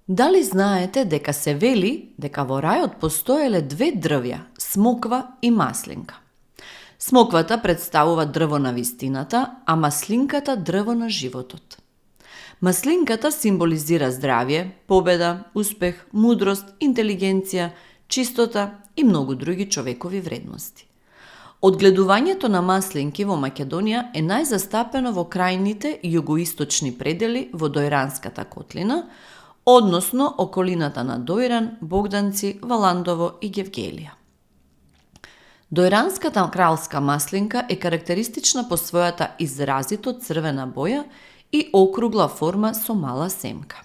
Дали знаете дека се вели дека во рајот постоеле две дрвја, смоква и маслинка? Смоквата представува дрво на вистината, а маслинката дрво на животот. Маслинката символизира здравје, победа, успех, мудрост, интелигенција, чистота и многу други човекови вредности. Одгледувањето на маслинки во Македонија е најзастапено во крајните југоисточни предели во Дојранската котлина, односно околината на Дојран, Богданци, Валандово и Гевгелија. Дојранската кралска маслинка е карактеристична по својата изразито црвена боја и округла форма со мала семка.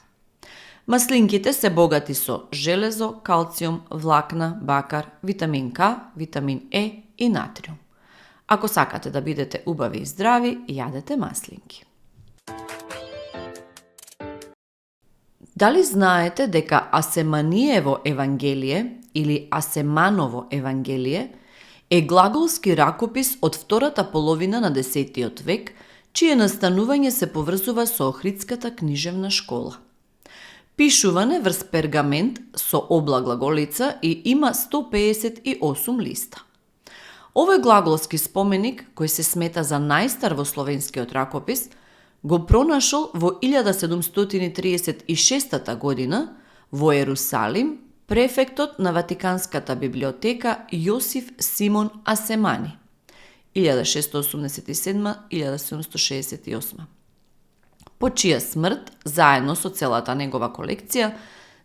Маслинките се богати со железо, калциум, влакна, бакар, витамин К, витамин Е и натриум. Ако сакате да бидете убави и здрави, јадете маслинки. Дали знаете дека Асеманиево евангелие или Асеманово евангелие е глаголски ракопис од втората половина на 10 век, чие настанување се поврзува со Охридската книжевна школа. Пишуване врз пергамент со обла глаголица и има 158 листа. Овој глаголски споменик, кој се смета за најстар во словенскиот ракопис, го пронашол во 1736 година во Ерусалим префектот на Ватиканската библиотека Јосиф Симон Асемани 1687-1768. По чија смрт, заедно со целата негова колекција,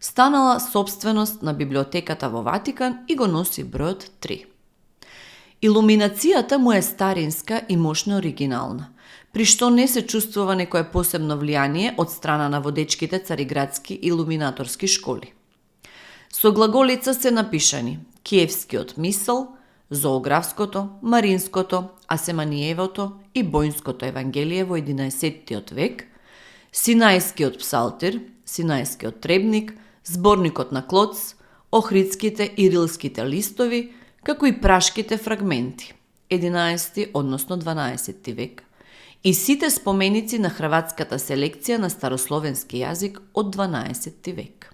станала собственост на библиотеката во Ватикан и го носи бројот 3. Илуминацијата му е старинска и мощно оригинална, при што не се чувствува некое посебно влијание од страна на водечките цариградски илуминаторски школи. Со глаголица се напишани Киевскиот мисел, Зоографското, Маринското, Асеманиевото и Бојнското евангелие во 11 век, Синајскиот псалтир, Синајскиот требник, Зборникот на Клоц, Охридските и Рилските листови, како и Прашките фрагменти, 11 односно 12 век, и сите споменици на хрватската селекција на старословенски јазик од 12 век.